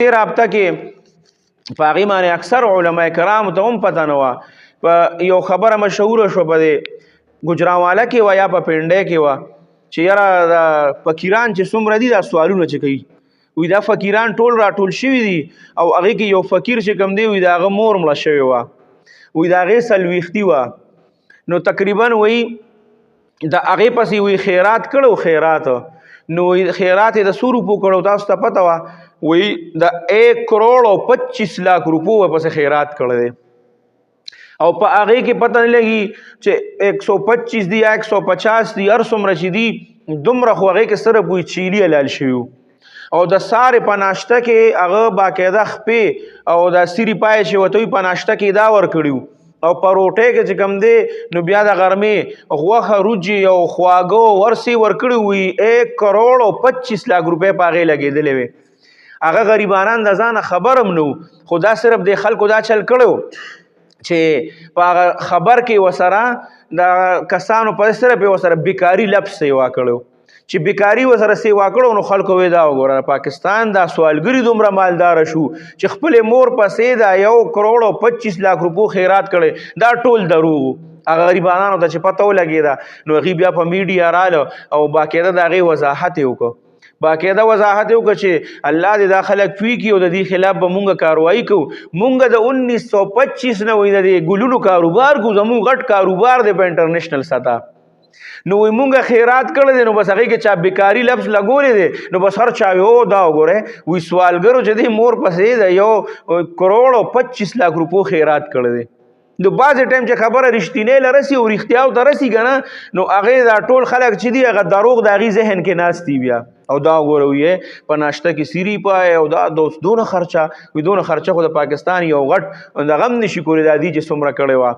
تیر هفته کې په هغې باندې اکثر علما کرام ته هم پته نه وه. په یو خبره مشهوره شوه، په دې ګجرانواله کې وه یا په پنډۍ کې وه، چې یاره دا فقیران چې څومره دي دا سوالونه چې کوي، وی دا فقیران ټول راټول شوي دي، او هغې کې یو فقیر چې کوم دی، وی د هغه مور مړه شوې وه، وی د هغې څلوېښتي وه. نو تقریبا وی د هغې پسې وی خیرات کړو، خیرات نو خیرات یې د څو روپو کړو؟ تاسو ته پته وه، وی د 1 کروڑ او 25 لاک روپو ورپسې خیرات کړی دی. او په هغې کې پته نه لګي چې 125 دی یا 150 دی، هر څومره چې دي دومره، خو هغې کې صرف وی چیلي حلال شوي. او د سارې په ناشته کې هغه باقاعده خپې او د سیري پای چې ورته وي په ناشته کې دا ورکړي، او په روټۍ کې چې کوم دی نو بیا د غرمې غوښه، روجي او خواږه ورسې ورکړي وي. 1 کروڑ او 25 لاک روپۍ په هغې لګېدلې وې. هغه غریبانان د ځانه خبر هم نه وو، خو دا صرف د خلکو دا چل کړی چې په هغه خبر کې وسره د کسانو په صرف وسره بیکاری لفظ سیوا کړو، چې بیکاری وسره سیوا کړو نو خلکو وی دا وګوره پاکستان دا سوالګری دومره مالدار شو چې خپل مور پسې دا 1 کروڑ او 25 لاک روپو خیرات کړي. دا ټول دروغ. هغه غریبانو ته چې پته ولګېده نو هغوی بیا په میډیا راله او باقاعده د هغې وضاحت یې وکړو، باقاعده وضاحت یې وکړ چې الله دې دا خلک پوه کړي او د دې خلاف به مونږ کاروایی کوو. مونږ د 1925 نه وایي د دې ګلونو کاروبار کوو، زموږ غټ کاروبار دی په انټرنیشنل سطح. نو وایي مونږ خیرات کړی دی، نو بس هغې کې چا بیکاري لفظ لګولی دی، نو بس هر چا وایي او دا وګوره وایي سوالګرو چې دی مور پسې د 1 کروڑ او 25 لاک روپو خیرات کړی دی. نو بعضې ټایم چې خبره رښتینی له رسي او رښتیاو ته رسي که نه، نو هغې دا ټول خلک چې دي هغه دروغ د هغې ذهن کې ناست دي بیا. او دا وګوره وایي په ناشته کې سیري پای او دا دونه خرچه، وایي دونه خرچه خو د پاکستان یو غټ دغه هم نشي کولی دا دي چې څومره کړې وه.